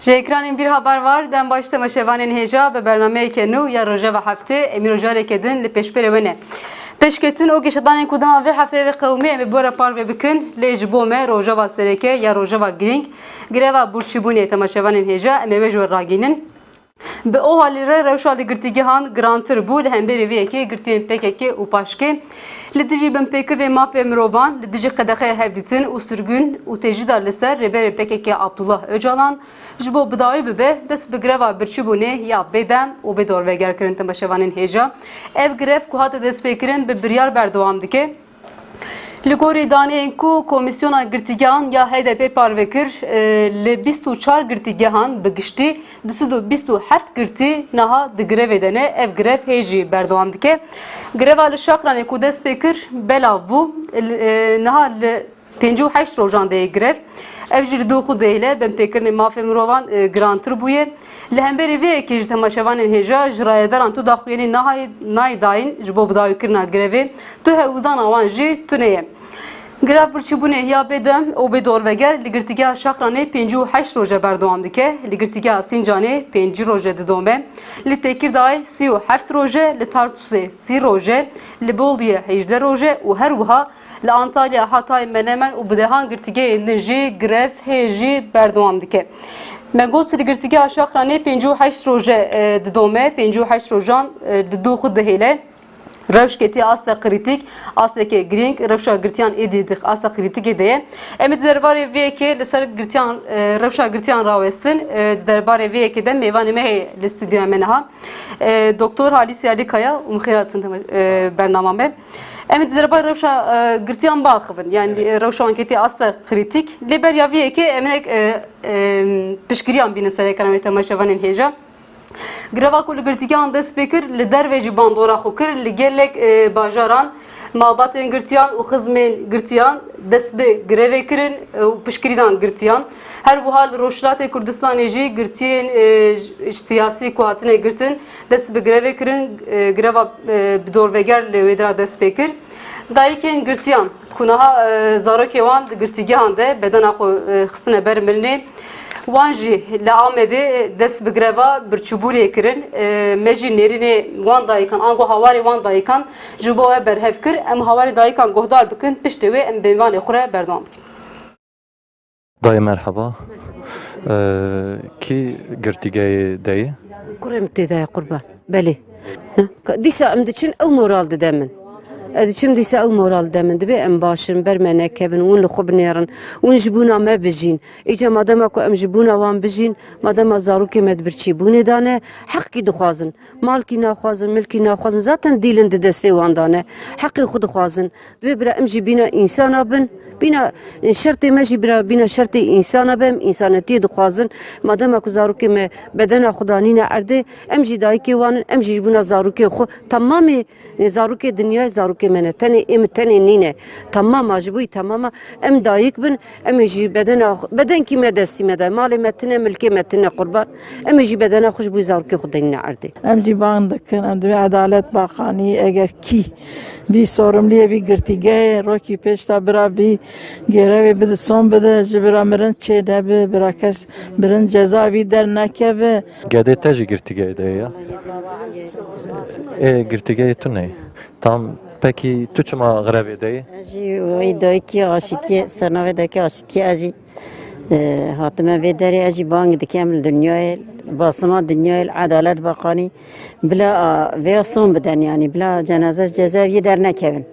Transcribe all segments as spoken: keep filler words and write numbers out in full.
Ji ekranên Bîr Haber var, dem baş temaşevanên hêja bi bernameyeke nû ya rojeva heftê, em ê rojareke din li pêşberê we ne. Pêşketin û geşedanên ku dema vê hefteyê ve qewimî em ê bi we re parve bikin, lê ji bo me rojeva sereke ya rojeva girîng, greva birçîbûnê temaşevanên hêja, em ê we ji we ragînin. Bi OHALî re rewşa li girtîgehan girantir bû, li hemberî vê yekê girtiyên P K K û PAJKê li dijî binpêkirinê mafê mirovan, li dijî qedexeya hevdîtin û sirgûn û tecrîda li ser rêberê P K K Abdullah Ocalan ji bo bi dawî bibe, dest bi greva birçîbûnê ya bêdem û bê dorveger kirin temaşevanên hêja. Ev grev ku hate destpêkirin bi biryar berdewam dike. Li gorî daneyên ku Komîsyona Girtîgehan ya H D P parve kir, e, li bîst û çar girtîgehan bi giştî du sed û bîst û heft girtî niha di grevê de ne. Ev grev hê jî berdewam dike. Greva li Şaxranê ku dest pê kir belav bû. E, niha li pêncî û heşt rojan de ye grev. Ev jî li dû xwe dihêle, binpêkirinê mafê mirovan, e, girantir bûye. Li hemberî vê yekê ji temaşevanên hêja, ji rayedaran tu daxuyanî nahayê, nayê dayîn ji bo bidawîkirina grevê, tu hewldana wan jî tune ye. Grev birçîbûnê ya bêdem û bê dorveger li girtîgeha Şaxranê pêncî û heşt roje berdewam dike, li girtîgeha Sîncanê pêncî roje didome, li Têkirdayê sî û heft roje, li Tartûsê sî roje, li Boluye hejdeh roje û her wiha li Antalya, Hatay, Menemen û bi dehan girtîgehên din jî grev hê jî berdewam dike. Me got li girtîgeha Şaxranê pêncî û heşt roje, e, didome, pêncî û heşt rojan, e, di dû xwe dihêle. Rewşkê tê asta krîtîk, asteke girîng, rewşa girtiyan êdî di asta krîtîkê de ye. Em ê di derbarê vê yekê li ser girtiyan, e, rewşa girtiyan rawestin. E, di derbarê vê yekê de mêvanê me heye li stûdyoya me niha. E, Doktor Halîs Yerlîkaya û min xêr hatin, e, bernama me. Em ê di derbarê rewşa, e, girtiyan biaxivin. Yani, e, rewşa wan ketî asta krîtîk. Lê beriya vê yekê em hinek, e, e, piştgiriyan bînin ser ekranê temaşevanên hêja. Greva ku li girtîgehan dest pê kir, li derve jî bandora xwe kir, li gelek, e, bajaran malbatên girtiyan û xizmên girtiyan dest bi grevê kirin, e, û piştgirî dan girtiyan. Her wiha li Rojhilatê Kurdistanê jî girtiyên, e, j-, siyasî ku hatine girtin, dest bi grevê kirin, e, greva, e, bi dorveger li wê dira dest pê kir. Dayikên girtiyan ku niha, e, zarokê wan di girtîgehan de bedena xwe, e, xistine ber mirinê, wan jî li Amedê dest bi greva birçîbûnê kirin. E, me jî nêrînê wan dayikan, ango hawarê wan dayikan ji bo we berhev kir. Em hawarê dayikan guhdar bikin, piştê wê em mêvanê xwe re berdewam bikin. Dayê merheba. Ee, kî girtîgeyê de ye? Kurê min tê de ye qurban. Belê. Hı? Ka-, dîsa em diçin ew moral dide min. Ez diçim dîsa ew moral dide min. Dibê em baş in, ber me nekevin, hûn li xwe binêrin, hûn ji bûna me bijîn. Îca madema ku em ji bûna wan bijîn, madema zarokê me di birçîbûnê de ne, heqkî dixwazin. Malkî naxwazin, milkî naxwazin. Zaten dîlin di destê wan de ne. Heqê xwe dixwazin. Divê bira em jî bîna însana bin, bîna, e, şertê me jî bira bîna şertê însana be, em însanetiyê dixwazin. Madema ku zarokê me bedena xwe danîne erdê, em jî dayikê wan in, em jî ji bona zarokê xwe temamê, e, zarokê dinyayê zarokê me ne. Tenê ê min tenê nîne. Temama ji bo wî temama em dayik bin, em ê jî bedena xwe, bedenkî me destî me de, malê me tine, milkê me tine qurban. Em ê jî bedena xwe ji bo zarokê xwe denîne erdê. Em jî bang dikin, em divê edalet baqanî, eger kî bî sorumliyê bî girtîgehê, rokî pêş de bira bî gêrevê bide, son bide, ji bira mirin çê nebe, bira kes mirin ceza bî dernekeve. Gedê te jî girtîgehê de ye ya? Ê, girtîgehê tu neyê. Tam, pekî tu çima grevê de yî? Ez jî wî dayikî aşîtiyê, sernavê dayikî aşîtiyê ez jî, e, hatime vê derê, ez jî bang dikim li dinyayê, basima dinyayê, li edalet baqanî, bila, a, vêya son biden, yanî bila cenaze ji cezaeviyê dernekevin.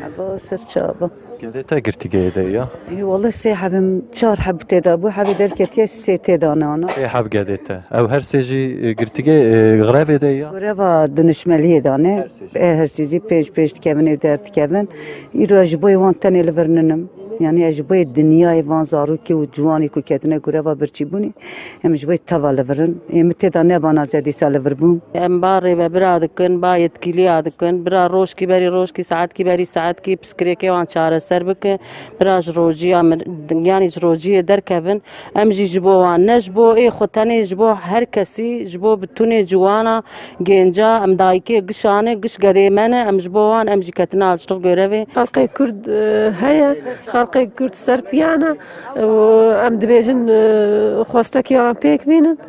Ebo ser çava. Gedê te girtîgehê de ya? Ê, wele sê hebim, çar heb tê de bû, hebê derketiye, sê tê de ne ana. Sê heb gedê te. Ew her sê jî, e, girtîgehê, e, grevê de ya? Greva dinişmeliyê dane. Her sê jî. E, her sê jî pêş pêş dikevin, ê derdikevin. Îro ez ji bo wan tenê li vir ninim. Yani ez ji bo dinyayê van zarokê û ciwanê ku ketine greva birçîbûnê, em ji bo teva li vir in. Ê min tê de nebana zedîsa li vir bûm. Em ba rêvebira dikin, ba yetkîliya dikin. Bira rojkî berî rojkî, saetkî berî saetkî piskirêkê wan çareser bike. Bira ji rojiya min, yanî ji rojiyê derkevin. Em jî ji bo wan, ne ji bo ê xwe tenê, ji bo her kesî, ji bo bitunê ciwana, gênca, em dayikê gişane, giş gedê me ne, em ji bo wan, em jî ketine alçık görevê. Xelqê Kurd, e, heye, xelq Qey Kurd ser piyan e û em dibêjin, e, xwestekî wan pêk bînin,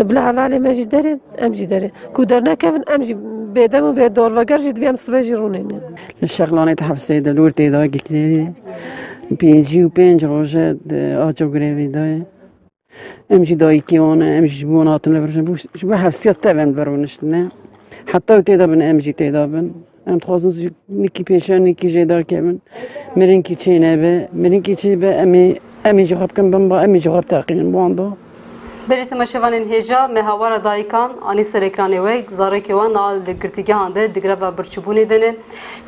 bila hevalê me jî derê, em jî derê. Ku dernekevin, em jî bêdem û bêdorveger jî dibê em sibe jî rûnên. Li Şexlanê di hefsê de li wir têda girtiyê pêncî û pênc roje di aco grevê de ye. Em jî dayikê wan e, em jî ji bo wan hatin li vir, ji bo, ji bo hefsiya tev em li vir rûniştine. Heta ew têda bin, em jî têda bin. Em dixwazin ji nikî pêşiya nikî jê derkevin. Mirinkî çê nebe, mirinkî çê be, em ê, em ê ji xwe bikin bin ba, em ê ji xwe teqînin bi wan da. Belê temaşevanên hêja, me hawara dayikan anî ser ekranê we, zarokê wan niha li girtîgehan de di greva birçîbûnê de ne.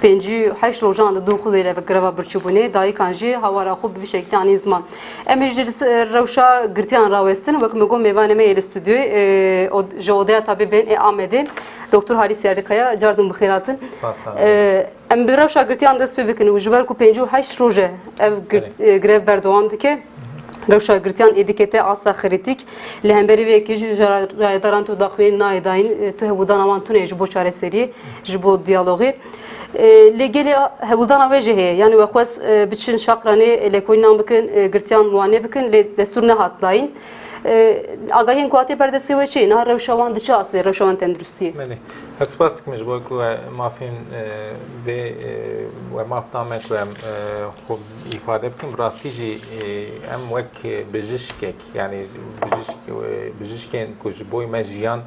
Pêncî û heşt rojan li Dûxulê li greva birçîbûnê, dayikan jî hawara xwe bi vî şeklî anîn ziman. Em ê ji li se-, rewşa girtiyan rawestin, wek min got mêvanê me yê li stûdyoyê, e, od-, ji Odeya Tabîbên ê Amedê, Doktor Halîs Yerlikaya, cardin bi xêr hatin. Spas, sağ olun. E, em bi rewşa girtiyan dest pê bikin û ji ber ku pêncî û heşt roj e ev girt-, Belê. e, grev berdewam dike. Rewşa girtiyan ê dikete asta krîtîk. Li hemberî vê yekê jî ji ra-, rayedaran tu daxuyanî nayê dayîn, e, tu hewldana wan tune ji bo çareseriyê, ji bo diyalogê. E, lê gelê hewldana we jî heye. Yanî we xwest, e, biçin Şaqranê, e, lêkolînan bikin, e, girtiyan muane bikin, lê destûr nehat dayîn. E, agahiyên ku hatiye ber destê we çi ye? Niha rewşa wan di çi astê, rewşa wan tenduristiyê? Belê. Ez spas dikim ji bo ku we mafên, e, vê, e, we maf da me ku em, e, xwe îfade bikin. Bi rastî jî, e, em wek bijişkek, yanî bijişk, e, bijişkên ku ji bo me jiyan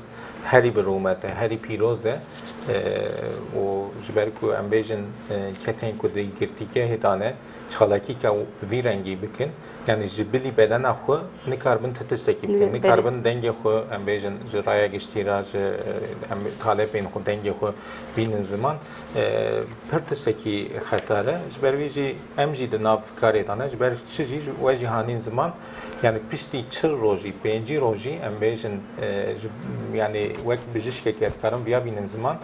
herî bi rûmet e, herî pîroz e, e, û ji ber ku em bêjin, e, kesên ku di girtîgehê de ne, çalakîka bi vî rengî bikin, yanî ji bilî bedena xwe nikaribin ti tiştekî bikin, Belê. nikaribin dengê xwe, em bêjin, ji raya giştî re, ji, e, em talebên xwe, dengê xwe bînin ziman, e, pir tiştekî xeter e. Ji ber wî jî em jî di nav karê de ne, ji ber çi jî we jî hanîn ziman, yanî piştî çil rojî, pêncî rojî, em bêjin, e, ji, yanî wek bijişkekê ez dikarim viya bînim ziman,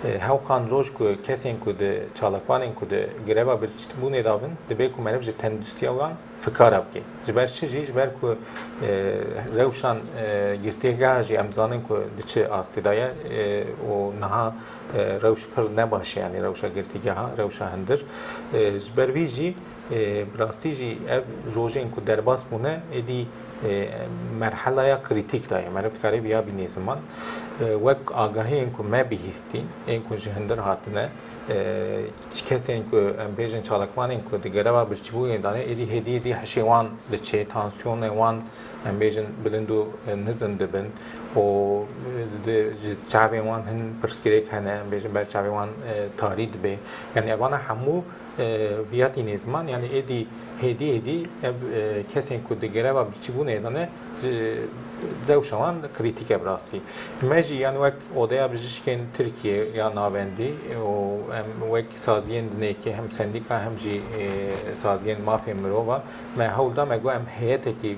e, hewqan roj ku kesên ku di çalakvanên ku di greva birçîbûnê de bin, dibe ku meriv ji tenduristiya wan fikara bike. Ji ber çi jî? Ji ber ku, e, rewşan, e, girtîgeha jî em zanin ku di çi astê de ye, e, û niha, e, rewş pir ne baş e, yanî rewşa girtîgeha, rewşa hundir. E, ji ber vî jî, e, bi rastî jî ev rojên ku derbas bûne, êdî, e, merhelaya krîtîk de ye. Meriv dikare viya bîne ziman. E, wek agahiyên ku me bihîstîn, ên ku ji hundir hatine, e, kesên ku em bêjin çalakvanên ku di greva birçîbûnê de ne, êdî hêdî hêdî hişê wan diçe, tansiyonê wan, em bêjin, bilind û, e, nizm dibin û, e, di, ji çavên wan hin pirsgirêk hene, em bêjin ber çavên wan, e, tarî dibe. Yanî evana hemû, e, viya tîne ziman, yanî êdî hêdî hêdî ev, e, kesên ku di greva birçîbûnê de ne, ji, rewşa wan krîtîk e bi rastî. Me jî, yanî wek Odeya Bijîşkên Tirkiyê ya Navendî û em wek saziyên dinêkê, hem sendîka hem jî, e, saziyên mafên mirova, me hewl da, me got em heyetekî, e,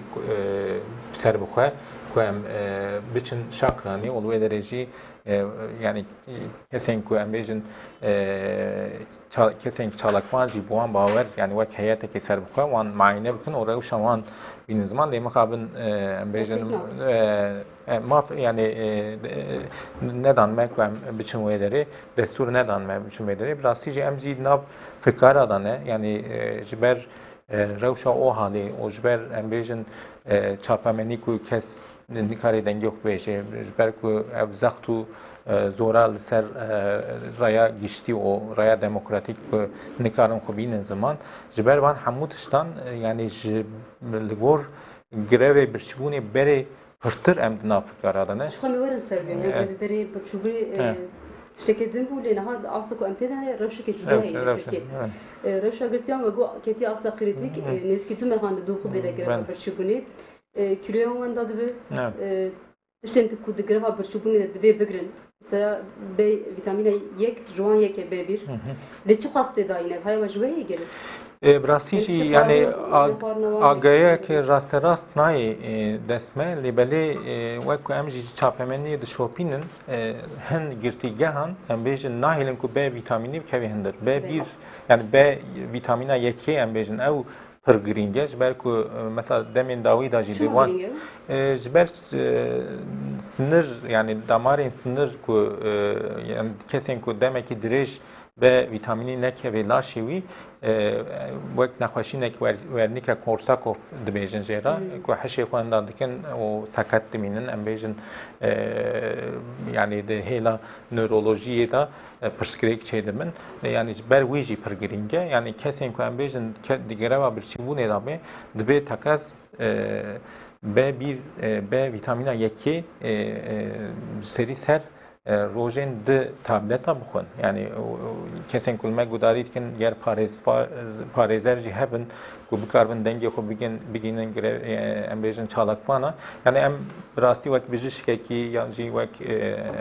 serbixwe ku em, e, biçin Şaqranê û li wê derê jî, e, yanî, e, kesên ku em bêjin, e, ça-, kesên çalakvan jî bi wan bawer, yanî wek heyetekê serbixwe wan muayene bikin û rewşa wan bînin ziman, lê mixabin, e, em bêjin, Tevfîq nas. e, e, maf, yanî, e, de-, e, nedan me ku em biçin wê derê, destûr nedan me biçin wê derê. Bi rastî jî em jî nav fikara de ne, yanî, e, ji ber, e, rewşa o halê û ji ber em bêjin, e, çapemenî ku kes nikare dengê xwe bêje, ji ber ku ev zext û, e, zora li ser, e, raya giştî û raya demokratîk ku nikarin xwe bînin ziman, ji ber van hemû tiştan, e, yanî ji li gor grevê birçîbûnê berê pirtir em di nav fikara de ne. Ji xwe me werin ser wê, E. heke bi berê birçîbûnê, e, E. tiştekê din bû, lê niha di asta ku em tê de ne, rewşeke cuda Rewş-, heye li rewşe, Tirkiyê. evet. E, rewşa girtiyan we got ketiye asta krîtîk, Hı. e, nêzîkî du mehan li Dûxulê de greva Belê. birçîbûnê. E, kîloya wan da dibe. Evet. E, tiştên ku di greva birçîbûnê de divê bigirin. Mesela B vîtamîna yek, ji wan yek e B bir. Hı hı. Lê çi qas tê dayîn ev? Haya we ji we heye gelê? E, bi rastî Em jî, çi yanî, xwarin, ag-, ne xwarin wan agayeke rasterast nayê, e, dest me, lê belê, e, wek ku em jî çapemeniyê dişopînin, e, hin girtîgehan, em bêjin, nahêlin ku B vîtamînî bikeve hundir. Belê. B bir, yanî B vîtamîna yekê em bêjin, ew pir girîng e, ji ber ku, e, mesela demên dawî de jî Çima di wan, girîng e? e, ji ber, e, sinir, yanî damarên sinir ku, e, yanî kesên ku demekî dirêj B vîtamînî nekeve laşê wî, e, wek nexweşînek wer-, wernîke Korsakoff dibêjin jê re, Hmm. ku hişê xwe henda dikin û seqet dimînin, em bêjin, e, yanî di hêla newrolojiyê de, e, pirsgirêk çêdibin. E, yanî ji ber wî jî pir girîng e. Yanî kesên ku em bêjin ke-, di greva birçîbûnê de be, dibê teqez, e, B bir, e, B vîtamîna yekê, e, e, serî ser, e, rojên di tableta bixwin. Yanî, o, o, kesên ku li me gudarî dikin, ger parêz-, fa-, parêzer jî hebin, ku bikaribin dengê xwe bigin-, bigînin gire-, e, em bêjin çalakvana. Yanî em bi rastî wek bijîşkekî yan jî wek, e,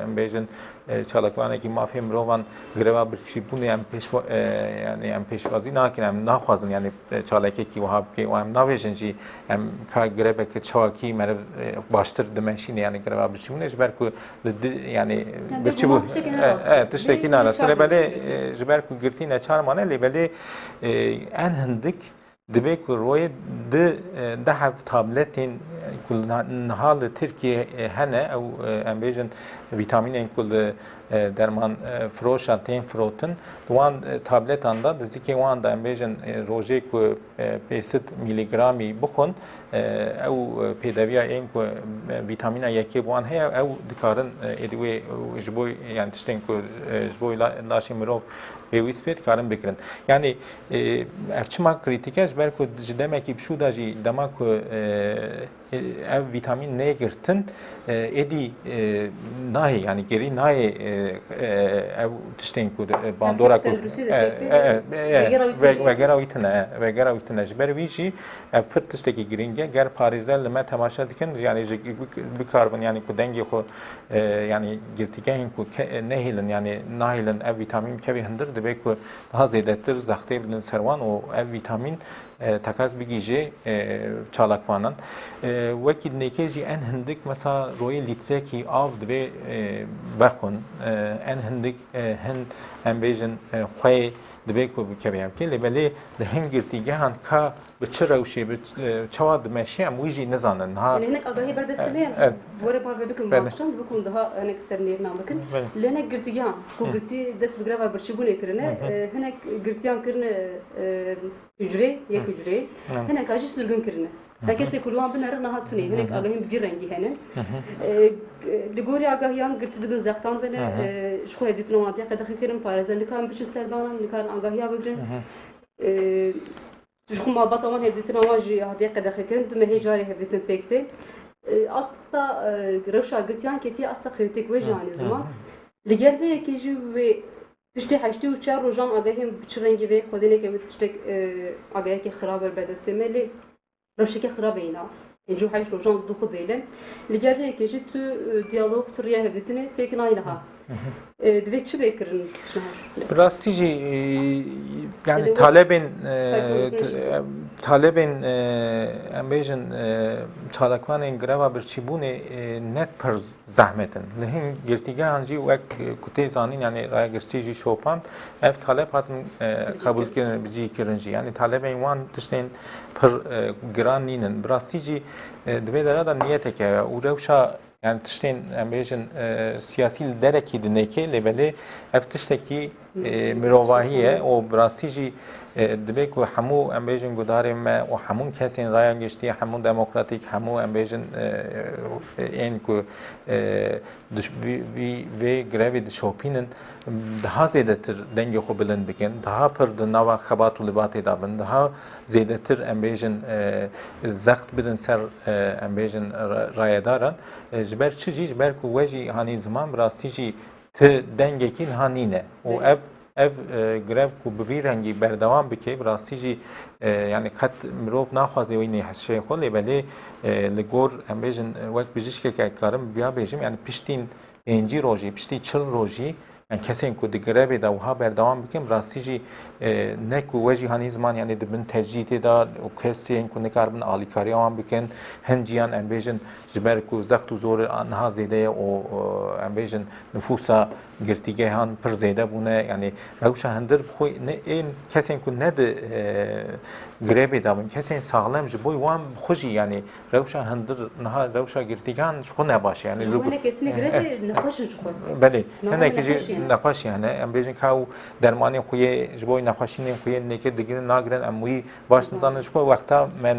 em bêjin, e, çalakvanekî mafê mirovan greva birçîbûnê em pêşwa-, e, yanî em pêşwazî nakin, em naxwazin yanî, e, çalakekî wiha bike û em nabêjin jî em ka greveke çawakî meriv, e, baştir dimeşîne yanî greva birçîbûnê ji ber ku li di-, yanî Yanî birçîbûn, bêguman tiştekî ne e, rast e, e. tiştekî Lê ne rast. Lê belê, e, ji ber ku girtî neçar mane, lê belê, e, en hindik Dibê ku royê di, e, deh ev tabletên, e, ku na-, niha li Tirkiyê, e, hene, ew, e, em bêjin vîtamînên ku li, e, derman, e, firoşa tên firotin, di wan, e, tabletan de, di zikê wan de em bêjin, e, rojê ku, e, pênc sed mîlîgramî bixwin, e, ew, e, pêdeviya ên ku, e, vîtamîna yekê bi wan heye, ew dikarin, e, êdî wê, e, ji bo, yani tiştên ku, e, ji bo la-, laşê mirov pêwîst bê, dikarin bigirin. Yani, e, ev çima krîtîk e? Ji ber ku ji demekî biçû de jî dema ku, e, e, ev vîtamîn neyê girtin, e, êdî, e, nayê, yani gerî nayê, e, e, ev tiştên ku, e, bandora ku, tenduristî de e, pêk e, bê, e, e, vegera wî ve-, tune. vegera wî tune, e, vegera wî tune. Ji ber wî jî ev pir tiştekî girîng e. Ger parêzer li me temaşe dikin, yani ji, bi-, bikaribin, yani ku dengê xwe, e, yani girtîgehên ku ke-, nehêlin, yani nahêlin ev vîtamîn bikeve hundir, dibe ku daha zêdetir zextê bidin ser wan û ev vîtamîn, e, teqez bigihîje, e, çalakvanan. E, wekî dinêke jî en hindik mesela royê lîtrekî av divê, e, vexwin. E, en hindik, e, hin em bêjin, e, xweyê dibe ku bikeve yekê. Lê belê li hin girtîgehan ka bi çi rewşê, bi, e, çawa dimeşe em wî jî nizanin. Ha. Yani hinek agahî ber destê me, em E, e, ji bo re parve bikim, belê. Baştan dibe ku hûn daha hinek ser nêrînan bikin. Belê. Li hinek girtîgehan ku Hı. girtî dest bi greva birçîbûnê kirine, Hı hı. e, hinek girtiyan kirine, e, hucrê, yek Hı. hucrê, Hı. hinek a jî sirgûn kirine. Hı hı. Te kesê ku li wan binere niha tune, hinek Hı hı. agahîn bi vî rengî hene. Hı hı. E, g-, li gorî agahiyan girtî dibin zextan de ne, Hı hı. e, ji xwe hevdîtina wan hatiye qedexe kirin, parêzer nikarin biçin ser danan, nikarin agahiya bigirin. Hı hı. E, ji xwe malbata wan hevdîtina wan jî hatiye qedexe kirin, du mehê carê hevdîtin pêk tê. E, asta, e, rewşa girtiyan ketiye asta krîtîk wê jî Hı, anî hı, ziman. hı. Li gel vê yekê jî wê piştî heştê û çar rojan agahiyên bi çi rengî vê xwedê neke wê tiştek, e, agahiyekê xirab wer be destê me lê rewşeke xirab e îna. Pêncî û heşt rojan du xwe dêle. Li gel vê yekê jî tu, e, diyalog, tu riya hevdîtinê pêk nayî niha. Hı hı. E, divê çi bê kirin ji niha jî? Bi rastî jî, e, yani Divê talebên, e, sayfa t-, nivîsîn e, talebên, e, em bêjin, e, çalakvanên greva birçîbûnê, e, net pir zehmet in. Li hin girtîgehan jî wek, e, ku tê zanîn, yani raya girtî jî şopand, ev taleb hatin, e, Bi cî qebûl kirin. kirin, bi cî kirin jî. Yani talebên wan tiştên pir, e, giran nînin. Bi rastî jî, e, di vê dera de niyetek heye û rewşa, yani tiştên em bêjin, e, siyasî li derekî dinêke, lê belê ev tiştekî, e, Hı. mirovahî ye û bi rastî jî, e, dibe ku hemû em bêjin gudarên me û hemû kesên raya giştî, hemû demokratîk, hemû em bêjin, e, e, ên ku, e, diş-, vî, vî, vê grevê dişopînin, daha zêdetir dengê xwe bilind bikin, daha pir di nava xebat û libatê de bin, daha zêdetir em bêjin, e, zext bidin ser, e, em bêjin ra-, rayedaran. E, ji ber çi jî? Ji ber ku we jî hanî ziman bi rastî jî ti dengekî niha nîne. Û Belê. ev, ev, e, grev ku bi vî rengî berdewam bike, bi rastî jî, e, yani qet mirov naxwaze wî nê hişê xwe, lê belê, e, li gor em bêjin, e, wek bijîşkeke karim viya bêjim, yani piştîn pêncî rojî, piştî çil rojî, yani kesên ku di grevê de wiha berdewam bikin, bi rastî jî, e, ne ku we jî hanî ziman, yani di bin tecrîdê de û kesên ku nikaribin alîkariya wan bikin, hin ciyan em bêjin, ji ber ku zext û zor niha zêde ye û, û em bêjin nifûsa girtîgehan pir zêde bûne, yani rewşa hundir bi xwe ne ên kesên ku ne di, e, grevê de bin, kesên saxlem ji bo wan bi xwe jî, yani rewşa hundir niha rewşa girtîgehan ji xwe ne baş e, yani Ji li xwe gu-, hinek ketinê e, grevê e, nexweş in ji xwe. Belê, Niha hinek jî nexweş in. Nexweşî hene, em bêjin ka ew dermanên xwe yê, ji bo nexweşînên xwe yê nêkê digirin, nagirin, em wî baş nizanin. Ji xwe wexta me,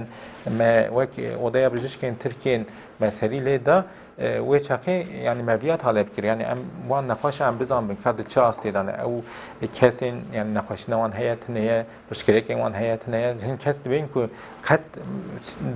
me wek, e, Odeya Bijîşkên Tirkiyên me serî lê da, e, wê çaxê, yanî me viya taleb kir. Yanî em wan nexweşa em bizanbin ka di çi astê de ne. Ew kesên, yanî nexweşîna wan heye, tune ye, piştgirêkên wan heye, tune ye. Hin kes dibên ku qet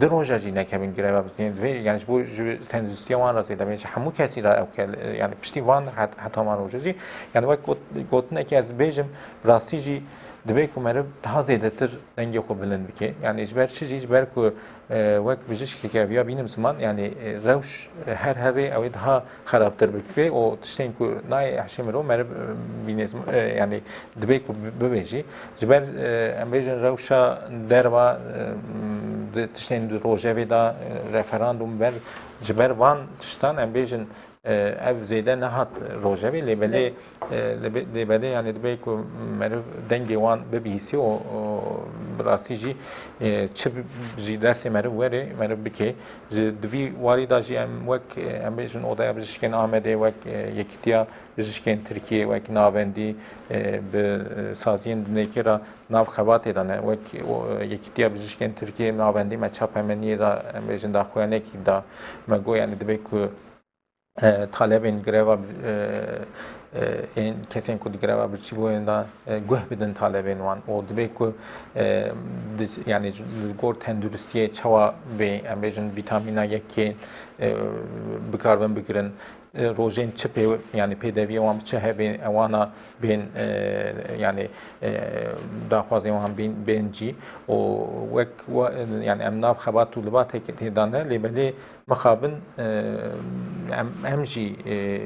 du roja jî nekevin greva, yanî divê, yanî ji bo ji tenduristiya wan re zêde be, ji hemû kesî re ew ke, yanî piştî van het-, heta van roja jî, yanî wek got-, gotinekê ez bêjim, bi rastî jî divê ku meriv daha zêdetir dengê xwe bilind bike. Yanî ji ber çi jî, ji ber ku, e, wek bijîşkeke viya bînim ziman, yanî, e, rewş, e, her herê ew ê daha xerabtir bike û tiştên ku nayê hişê mirov meriv, e, bînê zim-, e, yanî divê ku bi-, bibêjî. Ji ber, e, em bêjin rewşa derva, e, di tiştên di rojevê de, e, referandum ber, ji ber van tiştan em bêjin, e, ev zêde nehat rojevê, lê belê, e, lê be-, lê belê, yanî, dibe ku meriv dengê wan bibihîsî û, û bi rastî jî, e, çi bi-, ji destê meriv were, meriv bike. Ji, di vî warî de jî em wek, e, em bêjin Odeya Bijîşkên Amedê, wek, e, Yekîtiya Bijîşkên Tirkiyê, wek navendî, e, bi, e, saziyên dinêkê re nav xebatê de ne, wek o, e, Yekîtiya Bijîşkên Tirkiyê navendî me çapemeniyê de, em bêjin daxuyanekî da, me got, yanî, dibe ku e, talebên greva, e, e, ên kesên ku di greva birçîbûyên de, e, guh bidin talebên wan û dibe ku, e, di, yanî ji, li gor tenduristiyê çawa bê, em bêjin vîtamîna yekê, e, bikaribin bigirin, e, rojên çi pê, yanî pêdeviyê wan bi çi hebên, ewana bên, e, yanî, e, daxwazên wan bên, bên cî û wek wa, yanî em nav xebat û libatekê tê de ne, lê belê mixabin, e, em, em jî, e,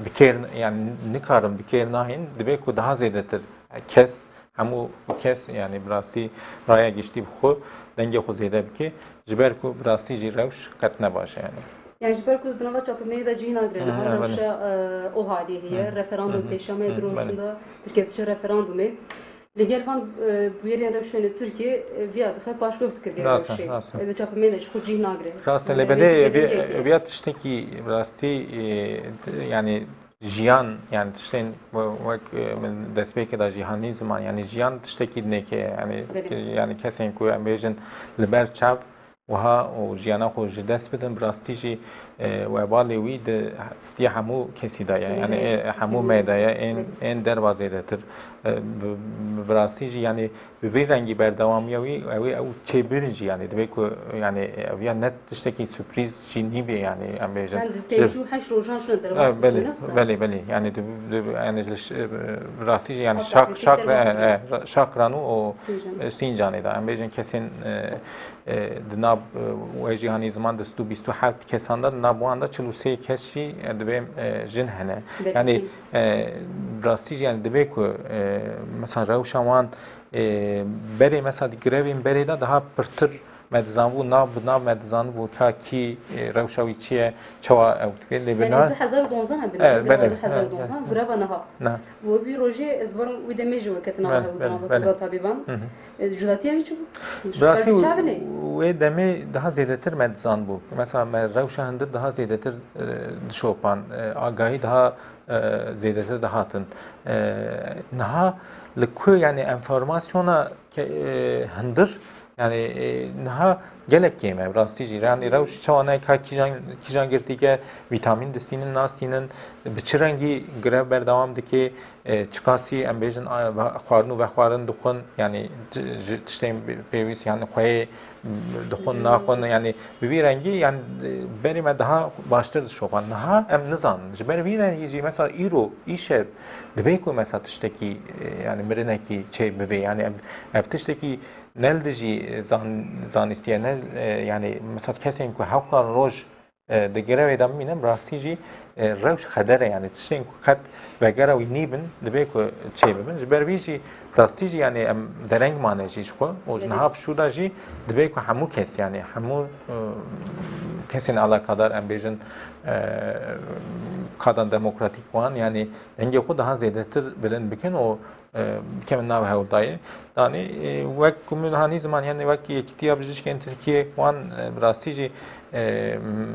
bi kêr, yanî nikarin bi kêr nahên, dibe ku daha zêdetir kes, hemû kes, yanî bi rastî raya giştî bi xwe, dengê xwe zêde bike, ji ber ku bi rastî jî rewş qet ne baş e, yanî. Yani ji ber ku di nava çapemeniyê de cih nagire, Hı, niha evet. rewşa, e, o halî heye, Hı, referandum hı, pêşiya me hı, di roj belê. şûnda Tirkiye diçe referandumê. Li gel van, e, bûyerên rewşên li Tirkiye, e, viya dixe paşguh dike vê Rast e, rewşê. rast e. E, di çapemenê de ji xwe cih nagire. Rast e, Yani lê vê belê vê, vê, vê yekê. vê ya tiştekî rastî, e, t-, yani jiyan, yani tiştên we-, wek, e, min destpêkê de jî hanî ziman, yani jiyan tiştekî dinê ke, yani, Belê. ke-, yani kesên ku em bêjin li ber çav, wiha û jiyana xwe ji dest bidin, bi rastî jî, e, webalê wî di stiya hemû kesî de ye. Hemû Yani, me. e, hemû Hemû me de ye, ên, me. ên derva zêdetir. E, bi, bi, bi rastî jî, yani, bi vî rengî berdewamiya wî, ew ê ew çêbirin jî, yani, divê ku, yani, ev ya ne tiştekî sürprîz jî nîbê, yani, em bêjin. Yani, di Ji pêncî û heşt rojan şûna derbas E, belê, bûne, wisa? belê, belê. Yani, di, di, yani, ji, e, bi rastî jî, yani, Hatta şak, bir şak, derbas e, kiriye. e, şak Rano û, Sincan. e, Sincanê de. Em bêjin kesên, e, e, di nav, e, we jî hanî ziman di sed û bîst û heft kesan de, di nav wan de çil û sê kes jî, e, divê, e, jin hene. Belkî. Yani, e, rastî jî, yani, divê ku, e, mesela rewşa wan, e, berê, mesela di grevên berê de daha pirtir me dizanbû, nav bi nav me dizanibû ka kî, e, rewşa wî çi ye, çewa ew dike. Lê bi Yani na- du hezar û donzdeh em Evet, binêrin, greva belê. du hezar û donzdeh, Evet, evet. greva niha. Na. Û wî rojê ez barim wî demê jî wekete nava Evet, hew, di belê, nava belê. Kurda tabîban. Hı hı. E, cudatiya wî çi bû? Ji Rastî ber çi bûne? wê demê daha zêdetir me dizanbû. Mesela me rewşa hundir daha zêdetir, e, dişopan. E, agahî daha, e, zêdetir dihatin. E, niha li ku, yani, enformasyona ke-, e, hundir, yani, e, niha gelek kêm e, bi rastî jî. Yani, rewş çawa ne ka kîjan, kîjan girtî ke, vîtamîn distînin, nastînin, bi çi rengî grev berdewam dike, e, çiqasî em bêjin, a, ve-, xwarin û vexwarin dixwin, yani, ti-, ji tiştên pêwîst, yani, xweyê dixwin, naxwin, yani, bi vî rengî, yani, berê me daha baştir dişopand. Niha em nizanin. Ji ber vî rengî jî, mesela, îro, îşev, divê ku, mesela, tiştekî, e, yani, mirinekî çê bibe. Yani, ev, ev tiştekî ne li dijî zan-, zanîstiye, ne, e, yani, mesela, kesên ku hewqan roj e, di grevê de bimînin, bi rastî jî, e, rewş xeder e, yani tiştên ku qet vegera wî nîbin, divê ku çêbibin. Ji ber vî jî, bi rastî jî, yani em dereng mane jî ji xwe û ji Evet. niha bi şû de jî divê ku hemû kes, yani hemû, e, kesên alakadar, em bêjin, e, kadan demokratîk wan, yani dengê xwe daha zêdetir bilind bikin û e, bikevin nav hewldayê. Danê, e, wek ku min hanî ziman, yani wek Yekîtiya Bijîşkên Tirkiyê wan, e, bi rastî jî, e,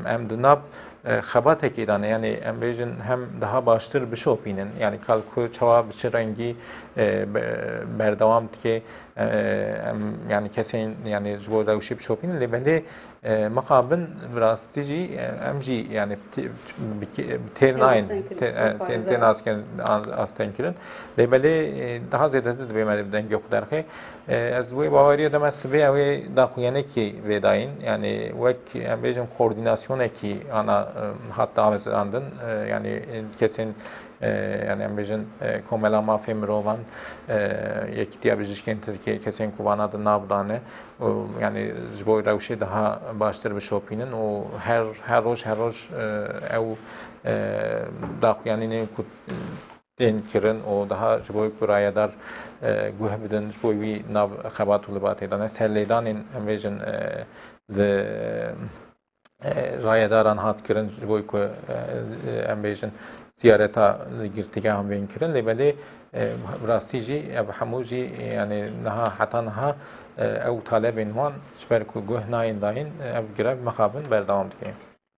em di nav, e, xebatekê dane, yanî em bêjin hem daha baştir bişopînin, yanî kal ku çawa bi çi rengî, e, be-, berdewam dike, e, em, yanî kesên, yanî ji bo rewşê bişopînin, lê belê, e, mixabin bi rastî jî, e, em jî, yanî, tê-, bi kê-, bi têr Tên nayên, astengkirin, tê-, e, wek tê-, parêzer. Tên astengkirin, an-, astengkirin, lê belê, e, daha zêdetir dibê me bi dengê xwe derxê. E, ez wê baweriya de me sibê ew ê daxuyanekî vê dayîn. Yanî wek em bêjin koordînasyonekî ana, e, hat damezrandin. E, yanî, e, kesên, e, yanî em bêjin, e, Komela Mafê Mirovan, e, Yekîtiya Bijîşkên Tirkiyê kesên ku vana di nav dane. Û, yanî ji bo rewşê daha baştir bişopînin û her, her roj, her roj, e, ew, e, daxuyanînên ku tên kirin û daha ji bo ku rayedar, e, guh bidin, ji bo wî nav xebat û libatê dane. Serlêdanên, em bêjin, e, di, e, rayedaran hat kirin, ji bo ku, e, em bêjin ziyareta li girtîgehan bên kirin. Lê belê, e, bi rastî jî ev hemû jî, yanî niha, heta niha, e, ew talebên wan ji ber ku guh nayên dayîn, e, ev grev mixabin berdewam dike.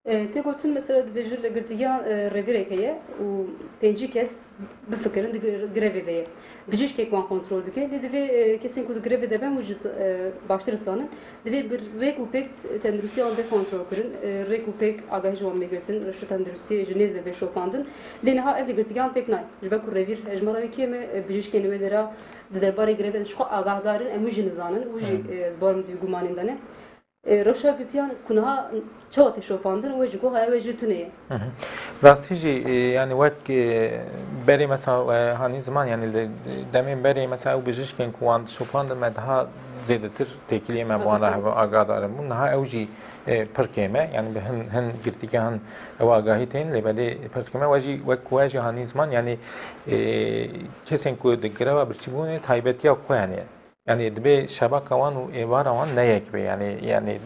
E, tê gotin, mesela, dibêjin li girtigiyan, e, revîrek heye û pêncî kes bifikirin di gre-, grevê de ye. Bijîşkek wan kontrol dike. Lê divê, e, kesên ku di grevê de ben, û jî, e, baştir dizanin, divê bi rêk û pêk t-, tenduristiya wan bê kontrol kirin, e, rêk û pêk agahî ji wan bê girtin, rewşa tenduristiyê ji nêz ve bê şopandin. Lê niha ev li girtigiyan pêk nayê. Ji ber ku revîr hejmara wê kêm e, e, bijîşkên wê dera di derbarê grevê de ji xwe agahdar in, em wî jî nizanin, wî jî, Hmm. e, ji bar min dû gumanên de ne. E, rewşa girtiyan ku niha çawa tê şopandin, wê ji ku haya wê jî tune ye. Hı hı. Rastî jî, e, yanî wek, e, berê mesela, e, hanî ziman, yanî li demên berê mesela ew bijîşkên ku wan dişopandin me daha zêdetir têkiliyê me bi wan re Tabii, tabii. hebe agahdarin bûn. Niha ew jî, e, pir kêm e. Yanî bi hin, hin girtîgehan ew agahî tên, lê belê pir kêm e. We jî wek we jî hanî ziman, yanî, e, kesên ku di greva birçîbûnê taybetiya xwe, yanî Yanî dibê şebaka wan û êvara wan ne yek bê. Yanî, yanî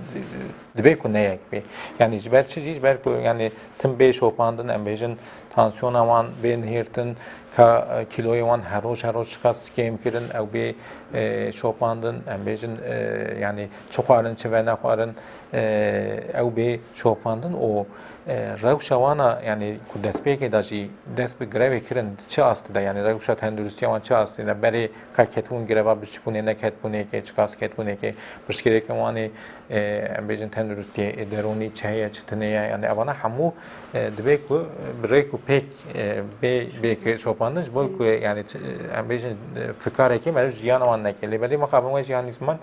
dibê ku ne yek bê. Yanî ji ber çi jî? Ji ber ku, yanî, tim bê şopandin, em bêjin tansiyona wan bê nihêrtin, ka, e, kîloyê wan her roj her roj çiqas kêm kirin, ew bê, e, şopandin, em bêjin, e, yanî çi xwarin, çi venexwarin, e, ew bê şopandin û, e, rewşa wana, yanî ku destpêkê de jî dest bi grevê kirin, çi astê de, yanî rewşa tenduristiya wan çi astê de, berê ka ketibûn greva birçîbûnê, ne ketibûnê yekê, çiqas ketibûnê yekê, pirsgirêkên wan ê, e, em bêjin tenduristiyê, e, derûnî çi heye, çi tune ye, yanî evana hemû, e, divê ku bi rêk û pêk, e, bê, bê ki şopandin, ji bo ku, yanî, t-, em bêjin, e, fikarekî meriv jiyana wan neke. Lê belê mixabin we jî hanî ziman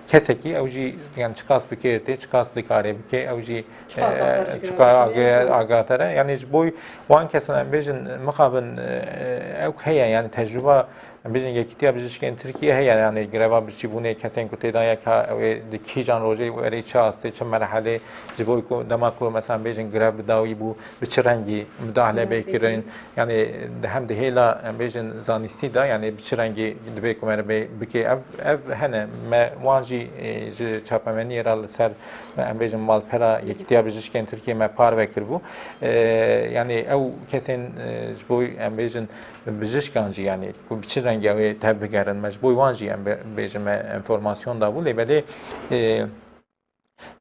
kesekî ew jî, yanî çiqas bi kêr tê, çiqas dikarê bike, ew jî, Çiqas e, agahdar ji çiqas greva age-, şopandin. Agahdar e. Yanî ji bo wan kesan em bêjin mixabin, e, ew heye, yanî tecrûba Em bêjin Yekîtiya Bijîşkên Tirkiyê heye, yanî greva birçîbûnê kesên ku tê de ye ka ew ê di kîjan rojê û erê çi astê, çi merhelê, ji bo ku dema ku mesela em bêjin grev bi dawî bû, bi çi rengî mudahle bê kirin. Yanî di hem di hêla em bêjin zanîstî de, yanî bi çi rengî divê ku mere bê bikê. Ev, ev hene. Me wan jî, e, ji çapemeniyê re li ser, em bêjin malpera Yekîtiya Bijîşkên Tirkiyê me parve kiribû. E, yanî ew kesên, e, ji bo em bêjin bijîşkan jî, yanî ku bi çi rengî ew ê tev bigerin, me ji bo wan jî em bê-, bêjin me enformasyon dabû, lê belê, e,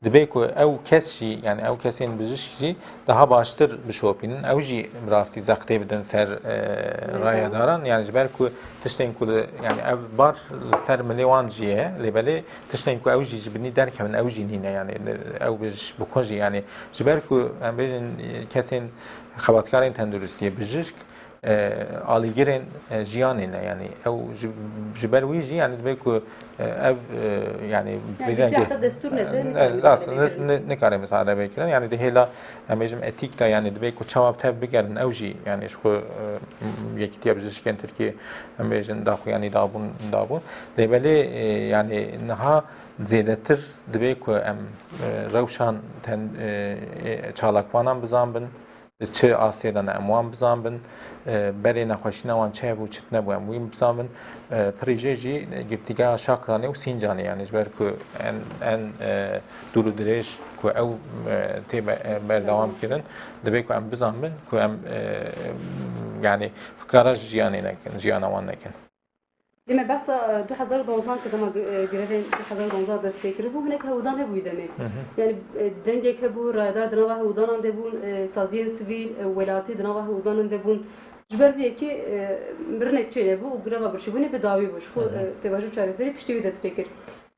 dibê ku ew kes jî, yanî ew kesên bijîşk jî daha baştir bişopînin, ew jî bi rastî zextê bidin ser, e, rayedaran. Yanî ji ber ku tiştên ku li, yanî ev bar li ser milê wan jî ye, lê belê tiştên ku ew jî ji binî derkevin, ew jî nîne, yanî ew bij-, bi xwe jî, yanî ji ber ku em bêjin, e, kesên xebatkarên tenduristiyê, bijîşk, e, alîgirên, e, jiyanê ne, yanî ew ji, ji ber wî jî, yanî divê ku, e, ev, e, yanî Yanî vê rengê, heta destûr nede, e, nikare ne, mudahalebe kirin. Ne, nikare mudahalebe kirin. Yanî di hêla, em bêjim, etîk de, yanî divê ku çawa tev bigerin, ew jî, yanî ji xwe, e, Yekîtiya Bijîşkên Tirkiyê, em bêjin, daxuyanî dabûn, dabûn. Lê belê, e, yanî niha zêdetir divê ku em, e, rewşan ten-, e, e, çalakvanan bizanbin, di çi astê de ne em wan bizanbin, e, berê nexweşîna wan çi hebû, çi tune bû, em wî bizanbin. E, pirî jê jî girtîgeha Şakranê û Sîncanê, yanî ji ber ku en, en, e, dûr û dirêj ku ew, e, tê be-, e, berdewam kirin, divê ku em bizanbin ku em, e, yanî fikara ji jiyanê nekin, jiyana wan nekin. Dê me behsa, e, du hezar û dozdan kir, dema gre-, e, grevên du hezar û dozdan dest pê kiribû, hinek hewdan hebû wî demê. Hı hı. Yani, e, dengek hebû, rayedar di nava hewdanan de bûn, e, saziyên sivîl, e, welatî di nava hewdanan de bûn. Ji ber vê yekê, e, mirinek çênebû û greva birçîbûnê bi dawî bû. Ji xwe, Hı hı. e, pêvajo çareserî piştî wî dest pê kir.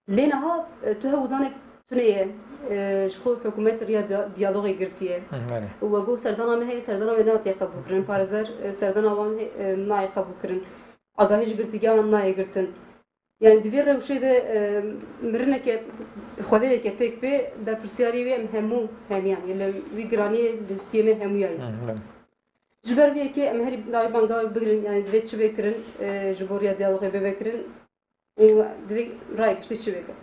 Lê niha, e, tu hewdanek tune ye, e, ji xwe hikûmet riya dia-, diyalogê girtiye. Hı, belê. Û we got serdana me heye, serdana me nehatiye qebûlkirin. Parêzer, e, serdana wan he-, e, nayê qebûlkirin. Agahî ji girtîgehan nayê girtin. Yani di vê rewşê de, e, mirineke, xwedêreke pêk bê, berpirsyarî wê em hemû hemiyan, li wî giraniyê li stiyê me hemûya ye. Hı, belê. Ji ber vê yekê em herî dawî banga wê bigirin, yani divê çi bê kirin, e, ji bo riya diyalogê bê vekirin û divê rayê giştî çi bê kirin?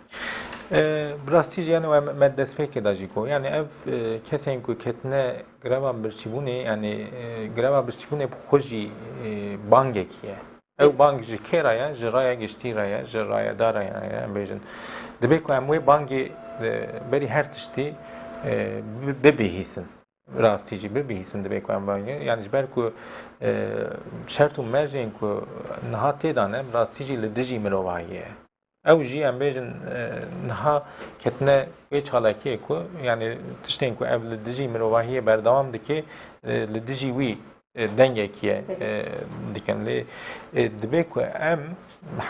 E, bi rastî jî yani we me destpêkê de jî got. Yani ev, e, kesên ku ketine greva birçîbûnê, yani, e, greva birçîbûnê bi xwe jî, e, bangekî ye. Ew bang ji kê re ye? Ji raya giştî re ye, ji rayedara ye, em bêjin. Divê ku em wê bangê, e, berî her tiştî, e, bi-, bibihîsin. Rastî jî bibihîsin divê ku em bangê. Yani ji ber ku, e, şert û mercên ku niha tê de ne, rastî jî li dijî mirovahiyê ye. Ew jî em bêjin, e, niha ketine wê çalakiyê ku, yani tiştên ku ev li dijî mirovahiyê berdewam dike, e, li dijî wî, e, dengekî ye, Belê. e, dikin. Lê, e, divê ku em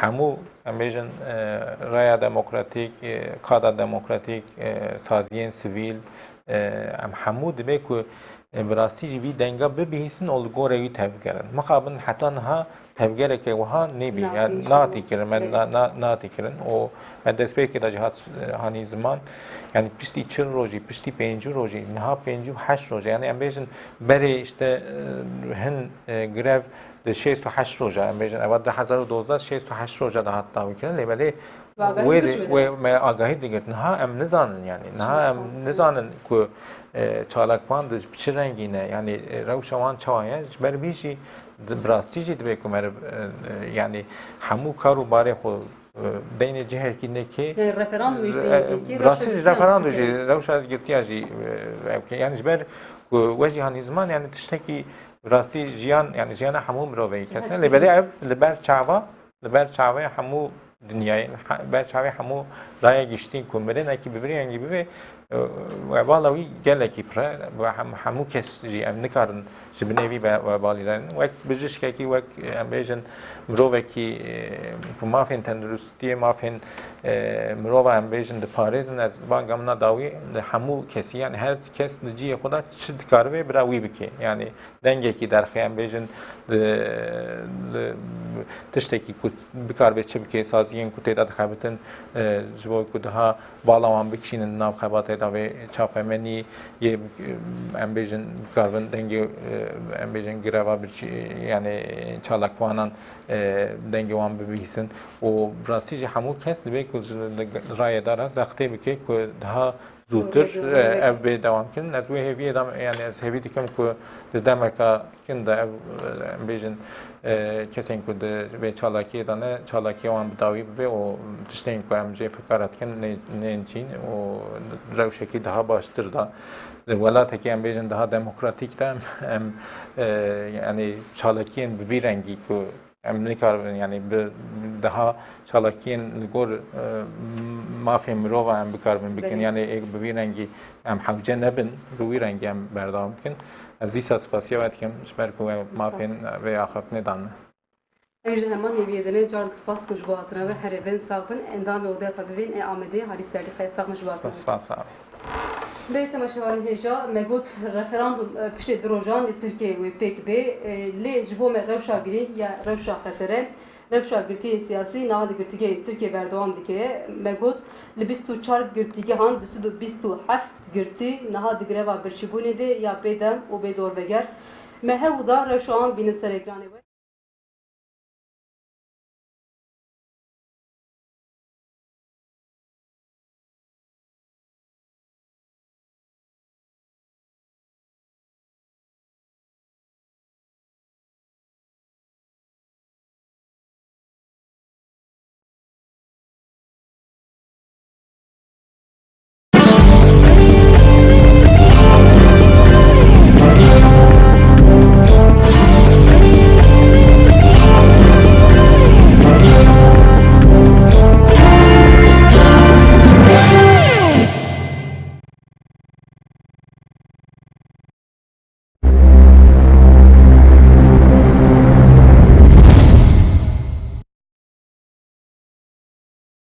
hemû, em bêjin, e, raya demokratîk, e, kada demokratîk, e, saziyên sivîl, e, em hemû divê ku, e, bi rastî jî vî denga bibihîsin û li gorê wî tevgerin. Mixabin heta niha tevgereke wiha nebî, Nehatiye yani kirin. Nehatiye kirin, me Belê. na-, na-, nehatiye kirin û me destpêkê de jî hat, e, hanî ziman, yani piştî çil rojî, piştî pêncî rojî, niha pêncî û heşt rojî, yani em bêjin berê işte, e, hin, e, grev di şêst û heşt roja, em bêjin eva du hezar û dozdeh şêst û heşt roja de hat dawîkirin, lê belê Ve agahî wê, digirt wê me agahî digirt. Niha em nizanin yani. Niha em nizanin ku, e, çalakvan di çi rengî ne. Yani, e, rewşa wan çawa ye? Ji ber vî jî di, bi rastî jî divê ku meriv, e, e, yani hemû kar û barê xwe, e, deynê cihekî nekê. Yani referandumê jî deynê cihekî, Bi rastî jî referandum jî, rewşa girtiya jî, e, ew ke. Yani ji ber ku we jî hanî ziman, yani tiştekî bi rastî jiyan, yani jiyana hemû mirovê kes e. Lê belê ev li ber çava Li ber çavê hemû dinyayê, li he-, ber çavê hemû raya giştî ku mirinekî bi vî rengî bivê, e, webala wî gelekî pir e. Ve hem-, hemû kes jî em nikarin ji binê vî ve-, webalî re. Wek bijişkekî, wek, e, em bêjin mirovekî, e, ku mafên tenduristiyê, mafên, e, mirova em bêjin diparêzin, ez banga min a dawî li hemû kesî, yani her kes li cihê xwe de çi dikaribe bira wî bike. Yani dengekî derxê, em bêjin, li, li tiştekî ku bikaribe çi bike, saziyên ku tê de dixebitin, e, ji bo ku daha bala wan bikişînin nav xebatê de vê çapemenî yê, em bêjin, bikaribin dengê, e, em bêjin, greva birçî, yani çalakvanan, e, dengê wan bibihîsin û bi rastî jî hemû kes divê ku ji li rayê de re zextê bike ku daha zûtir, Zûtir, e, evet. ev bê dewam kirin. Ez wê hêviyê de, yani ez hêvî dikim ku di demeka kin de ev, e, em bêjin, e, kesên ku di vê çalakiyê de ne, çalakiya wan bi dawî bibe û tiştên ku em jê fikara dikin nê-, nên çîn û rewşekî daha baştir de, di welatekî em bêjin daha demokratîk de em, em, e, yani çalakiyên bi vî rengî ku em nikaribin, yani bi daha çalakiyên li gor, e, mafên mirova em bikaribin bikin. Belê. Yani ê bi vî rengî em hewce nebin, bi wî rengî em berdewam bikin. Ez dîsa spasiya we dikim, ji ber ku we Spas. mafên vê axaftinê dan me. Em jî di heman hêviyê de ne, caran spas ku ji bo hatina we, herê bin, sax bin, endamê Odeya Tabîbên ê Amedê, Halî Serlîkaya, sax bin ji bo hatina we. Spas, spas, sağ ol. Belê temaşevanên hêja, me got referandum, e, piştê du rojan li Tirkiyeyê wê pêk bê, e, lê ji bo me rewşa girîng ya rewşa xetere, rewşa girtiyên siyasî niha di girtîgehên Tirkiyê berdewam dike. Me got li bîst û çar girtîgehan du sed û bîst û heft girtî niha di greva birçîbûnê de ya bêdeng û bêdorveger. Me hewl da rewşa wan bînin ser ekranê we.